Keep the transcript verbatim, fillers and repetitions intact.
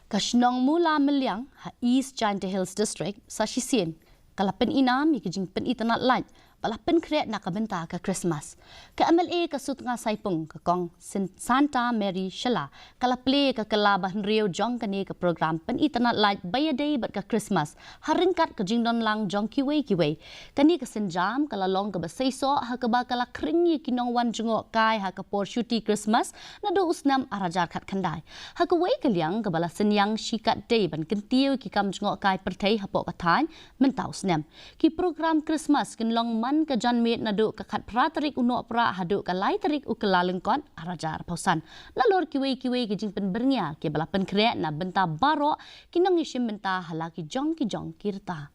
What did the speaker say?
Ka shnong Mula Meliang ha East Jaintia Hills District sa shisien ka la pyni nam ïa ka jingpyni tnat lait ba la pynkhreh na ka bynta ka Christmas. Ka M L A ka Sutnga Saipung, ka Kong Santa Mary Shylla, ka la plie ka kylla ba hynriew jong kane ka program pyni tnat lait ba ïadei bad ka Christmas ha ryngkat ka jingdon lang jong kiwei kiwei. Kane ka sienjam ka la long kaba seisoh ha kaba ka la khring ïa ki nongwan jngoh kai ha ka por shuti Christmas naduh u snem ar hajar khatkhyndai. Ha kawei ka liang kaba la synñiang shikatdei ban kyntiew ïa ki kam jngoh kai pyrthei hapoh ka thaiñ mynta u snem. Ki program Christmas kin long man ka janmiet naduh ka khatphra tarik u Nohprah haduh ka lai tarik u Kyllalyngkot ar hajar arphew san. Nalor kiwei kiwei ki jingpynbyrngia kiba la pynkhreh na bynta baroh ki nongïashim bynta ha la ki jong ki jong ki rta.